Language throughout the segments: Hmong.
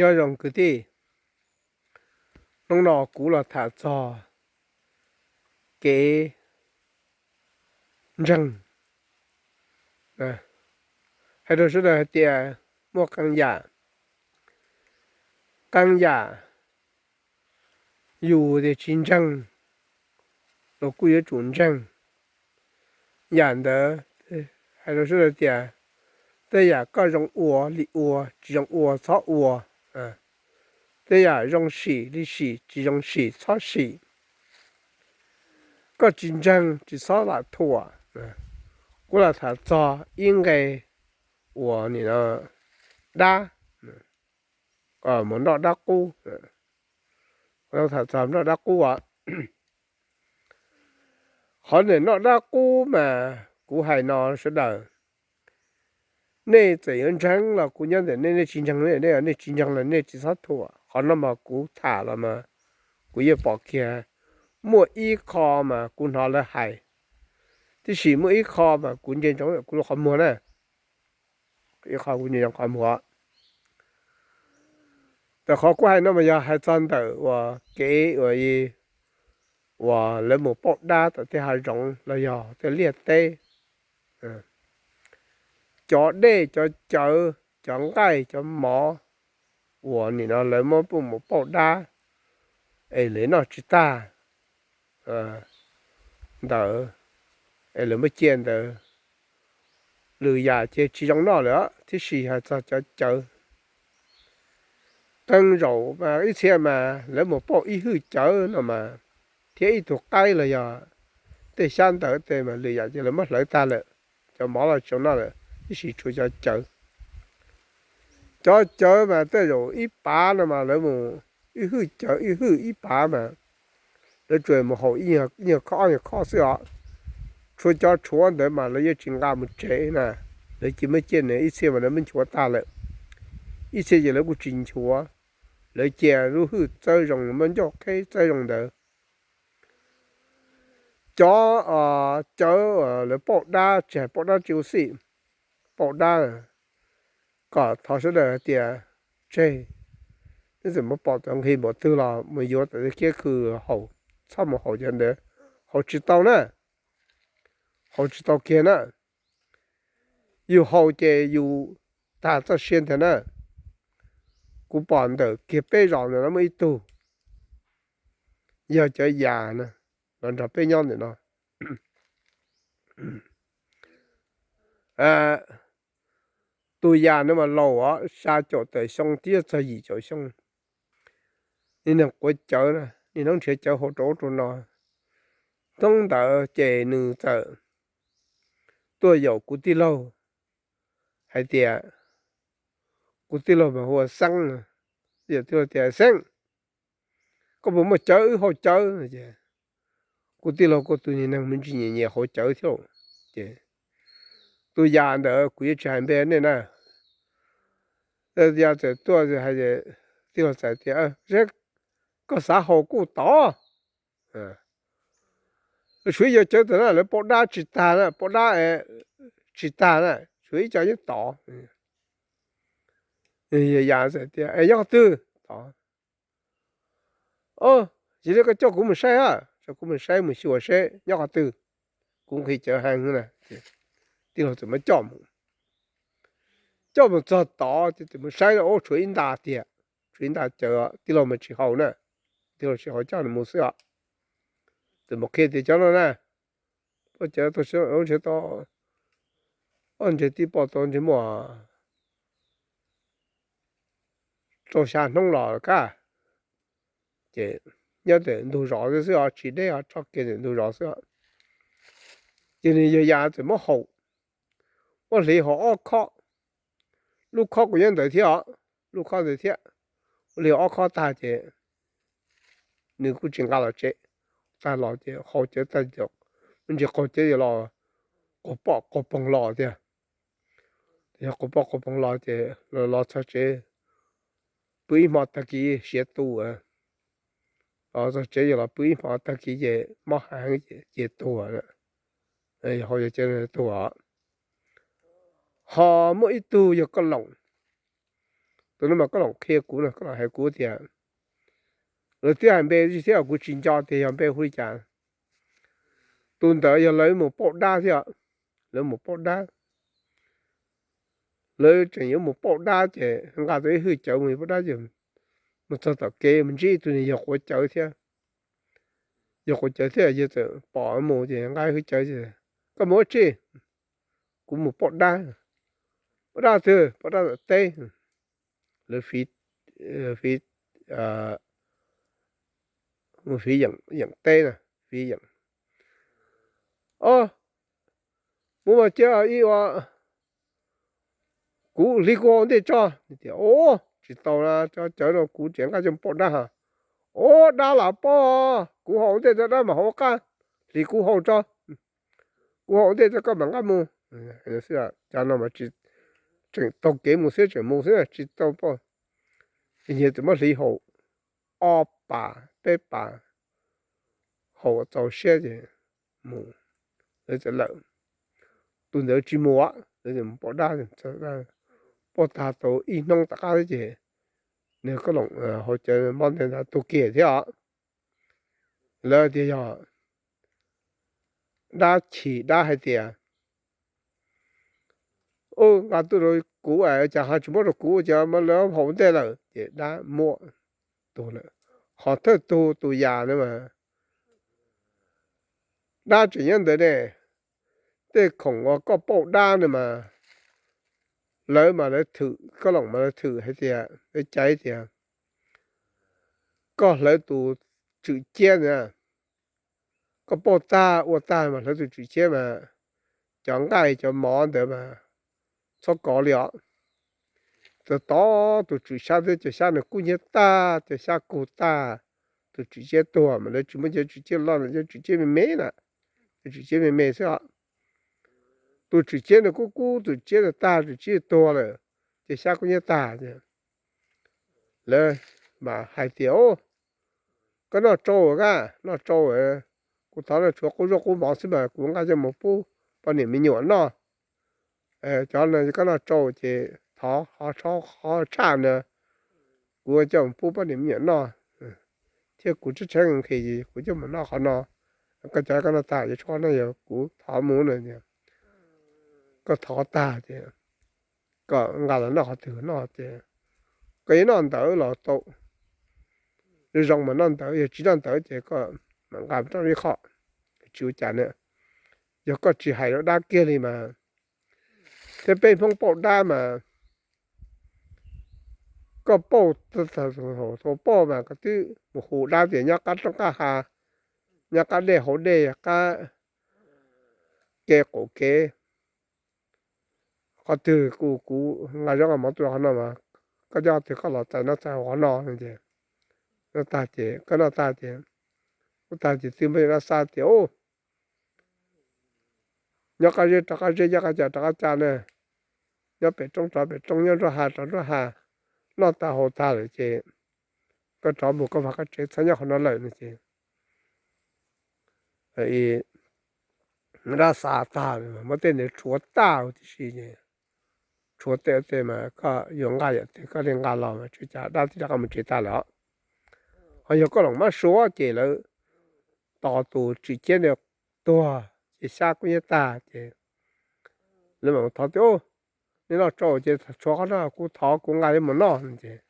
Nyob zoo kwv tij, hnub no kuv los tham txog kev ntseeg. Hais rau sawv daws hais tias muaj qee yam, qee yam yus tias tsis ntseeg los kuj yuav tsum ntseeg. Yam ntawd hais rau sawv daws tias tej yam koj zoo ua li ua, tsis zoo ua txhob ua. Tej yam zoo sim li sim, tsis zoo sim txhob sim. Koj tsis ntseeg tsis txhob lam thuam. Kuv lam tham txog ib nqe uas nim no dab, mus nroj dab qub. Tham txog nroj dab qub os. Qhov ntawm nroj dab qub mas kuv hais no sawv daws, nej txawm yuav ntseeg los kuv nyob ntawm nej, nej tsis ntseeg, nej tsis ntseeg los nej tsis txhob thuam. Qhov no mas kuv tham los mas kuv yeej pom kiag, muaj ib qho mas kuv hnov lawv hais, tiam sis muaj ib qho mas kuv ntsia ntsoov kuv lub qhov muag na. Ib qho kuv ntsia ntsoov qhov muag. Ntawm qhov kuv hais no mas yog hais txog ntawm uas kev uas, uas lawv mus pauj dab tom tej hav zoov los yog tej liaj teb. Cov dej, cov cawv, cov nqaij, cov mov uas nim no lawv muab mus pauj dab es lawv noj tsis tag ntawd, es lawv muab cia ntawd, lwm yam ces tsis zoo noj lawm, tiam sis hais txog cov cawv, qee zaum mas ib txhia mas lawv mus pauj ib hwj cawv no mas thiab ib tug qaib los yog tej xyab ntawv tej mas lwm yam ces lawv muab hlawv tag lawm, cov mov los tsis zoo noj lawm, tiam sis tshuav cov cawv. Cov cawv mas tej zaum ib pav no mas lawv mus ib hwj cawv ib hwj ib pav mas lawv tsuas mus haus ib nyuag khob ob nyuag khob xwb os. Tshuav cov tshuav ntawd mas lawv yeej tsis nqa mus tsev na, lawv cia muab cia nws ib txhia mas lawv muab nchuav tag lawm, ib txhia ces lawv kuj tsis nchuav, lawv cia lub hwj txawb zoo, muab ncauj qheb txawb zoo ntawd. Cov cawv lawv pauj dab, tsis hais pauj dab tsi ua xij, pauj dab kom thov sawv daws hais tias tseg, nej txawm mus pom tau nqhis npaum twg los mus yuav tom tej kiab khw haus, txhob mus haus cov ntawd, haus tsis tau na, haus tsis tau kiag na. Yus haus ces yus tag txoj sia ntag na. Kuv pom ntawm kiag peb zos ntawm no muaj ib tug yog cov yas na, los nrog peb nyob ntawm no. Tus yas no mas laus os, xya caum tawm xyoo twb yuav txog yim caum xyoo. Niag neeg quav cawv na, niaj hnub nrhiav cawv haus rau ub rau no. Hnub ntawd ces nws txawm tuaj yaum kuv tij laug hais tias, kuv tij laug mas hu ua Xeeb, yaum tij laug tias, Xeeb, koj puas muaj cawv wb haus cawv? Kuv tij laug kuj tus niag neeg me ntsis nyiam nyiam haus cawv thiab. Ces tus yas ntawd kuv yuav tsis hais npe nej na, yas txawm tuaj hais, tij laug txawm tias, Koj xav haus kuj tod. Tshuav ib co cawv ntawm no lawv pauj dab tsis tag na, pauj dab tsis tag na, tshuav ib co nyob tod. Yas txawm tias, Es nyob qhov twg? Tod. Yog li koj coj kuv mus saib a. Coj kuv mus saib mus xyuas seb nyob qhov twg, kuv nqhis cawv heev na. Tij laug txawm muab coj mus, coj mus txog tod ces txawm mus saib, ub, tshuav ib nta tiag, tshuav ib nta cawv. Tij laug mas tsis haus na, tij laug tsis haus, coj nws mus xwb os. Txawm mus qhia tias, Cov no na, pauj cawv tau, nrhiav tau ob ntseg tib poj tau ntsej muag rau xya hnub los kaj. Ces nyob ntawm ntug zos xwb os, tsis deb os, tso kiag ntawm ntug zos xwb os. Ces nws yog yas txawm muab haus, muab hliv haus ob khob, lub khob kuj nyob ntawd thiab os, lub khob ntawd thiab, muab hliv ob khob tag ces nws kuj tsis nqa los tsev. Tag los ces haus cawv tag, me ntsis qaug cawv los qaug poj qaug poog los tiag. Yog qaug poj qaug poog los ces los txog tsev, pw ib hmo tag kis siav tu. Los txog tsev yog los pw ib hmo tag kis ces mob heev ces tuag. Yog haus cawv tuag. Ho muaj ib tug yog koj loos, Tus no mas Koj Loom qhia kuv no, Koj Loom hais kuv tias lawv twb hais npe thiab kuv tsis nco tias yog npe hu li cas. Tus ntawd yog lawv mus pauj dab thiab, lawv mus pauj dab. Lawv tseem yuav mus pauj dab ces nqa tau ib hwj cawv mus pauj dab ces mus txog tom kev mus ntsib ib tug niag yawg quav cawv thiab. Yawg quav cawv thiab yawg txawm pom mus ces nqa ib hwj cawv ces, Koj mus ua tsi? Kuv mus pauj dab. Pauj dab twg? Pauj dab tom teb. Lawv fiv, fiv, mus fiv yeem teb na, fiv yeem. O, mus mas cia ib ua kuv hliv kuv hau ntej tso. Tias, O, tsis tau, cov cawv no kuv tseem nqa coj pauj dab ha. O, dab lam pauj, kuv hau ntej tso dab mam hau qab, hliv kuv hau tso, kuv hau ntej tso koj mam nqa mus. Cov no mas tseem taug kev mus xwb, tseem mus xwb tsis tau pauj. Ces nyias txawm muab hliv hau ob pas peb pas, hau txaus siab ces mus, lawv txawm lawm. Tus ntawd tsis mus, lawv txawm mus pauj dab, pauj tag tau ib hnub tom qab xwb ces nws Koj Loom hau cawv mob ntawd ntag tuag kiag thiab os. Lawv tias yog dab chim, dab hais tias, U, nqa tuaj rau kuv es cas ho tsis muab rau kuv, ces mas lawv hau ntej lawm ces dab muab tuag lawm. Ho thawj tug tus yam no mas dab tseem nyob ntawd ne, tej khoom uas koj pauj dab no mas lawv mas lawv thwm, Koj Loom mas lawv thwm hais tias, lawv caiv tias koj hlawv tus tswm ciab na, koj pauj tag ua tag mas hlawv tus tswm ciab mas cov nqaij cov mov ntawd mas txhob kov li os. Txawm tov tus tswm xyab thiab cov xyab nws kub hnyiab tag, cov xyab kub tag, tus tswm ciab tuag mas lawv tsis muab cov tswm ciab loj, cov tswm ciab me me na, cov tswm ciab me me xwb os. Tus tswm ciab nws kub kub, tus tswm ciab tag, tswm ciab tuag lawm, cov xyab kub hnyiab tag. Lawv mas hais tias, Koj noj tsau ka, noj tsau, kuv thov noj tshuav qub zaub qub mov xwb mas kuv nqa coj mus pub poj niam me nyuam noj. Cov no koj noj tsau ces thov qhov tshaj no kuv coj mus pub poj niam me nyuam noj, thiab kuv tshaib tshaib nqhis kuv coj mus noj qhov no. Koj cov koj noj tag ces tshuav no yog kuv thov mus no, koj thov tag ces koj nqa los noj qhov twg noj ces koj yuav noj ntawd los tau. Zoo zoo mas noj ntawd, yog tsis noj ntawd ces koj mam nqa rau ib qho, tsis ua cas na. Yog koj tsis hais rau dab kiag li mas, thiab peb Hmoob pauj dab mas koj pauj, pauj mas koj twb mus hu dab tias nyob qab roob qab hav, nyob qab dej hauv dej, qab kev qaum kev, qhov twg kuv, kuv nqa zaub nqa mov tuaj qhov no mas koj nyob qhov twg koj los txais noj txais haus qhov no no ces noj tag ces koj noj tag ces, ub tag ces twb muaj dab xa tias, Ub, nyob qab zeb rov qab zeb, nyob qab ca rov qab ca na, nyob pem roob rov pem roob, nyob nruab hav rov nruab hav, noj tag haus tag lawm ces koj rov mus koj vaj koj tsev, txhob nyob qhov no lawm no ces dab xa tag, muab tej ntawd rhuav tag huv tib si ces tshuav tej ua tej mas koj yuav nqa yam twg koj li nqa los mas tsis ua cas, dab tib rov qab mus tsev tag lawm os. Ho yog koj los mab suav ces lawv tos tus tswm ciab ntawd tuag ces xyab kub hnyiab tag ces lawv mam thov tias, Ub, nej noj tsau ces tshuav qhov no kuv thov kuv nqa yuav mus noj no ces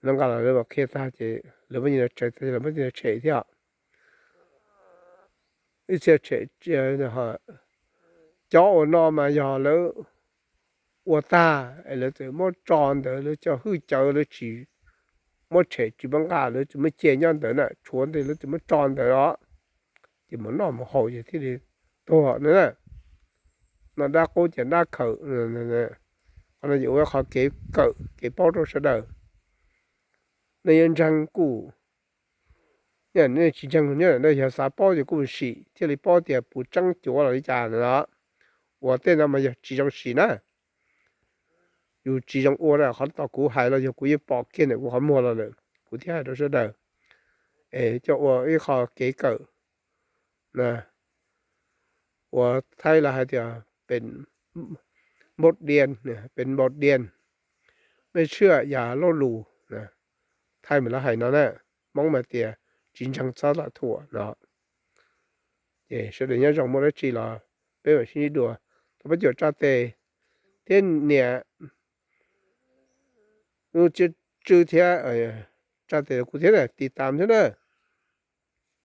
lawv nqa los lawv mam qhia tag ces lawv muab nyias tshem tag ces lawv muab nyias tshem thiab. Ib txhia tshem, cov uas no mas yog lawv ua tag es lawv txawm muab tso ntawd, lawv cov hwj cawv lawv tsis muab tshem tsis muab nqa, lawv tsuas muab cia nyob ntawd na, tshuav ntawd lawv txawm muab tso ntawd os, ces mus noj mus haus ces thiaj li tuag na. No dab qub ces dab khawm, qhov no ces ua qhov kev kawm kev paub rau sawv daws. Nej yuav ntseeg kuj, nej tsis ntseeg, nej yog xav paub ces kuj sim thiaj li paub tias puas tseeb cuav los li cas no. Ua tej no mas yog tsis zoo sim na. Yus tsis zoo ua na, qhov no kuv hais los yog kuv yeej pom kiag ntawm kuv qhov muag los lawm kuv thiaj hais rau sawv daws. Es coj ua ib qho kev kawm na. Ua Thaib lawv hais tias pes npaum dias, pes npaum dias, mej tshwj yam laj lus, thaij mas lawv hais no na, Hmoob mas tias tsis ntseeg txhob lam thuam no. Ces sawv daws nyob zoo, muaj dab tsi los peb mam sib ntsib dua. Thov pab cuam tsa tes thiab niam, tsw thiab, tsa tes kuv thiab na, tiv tam thiab na.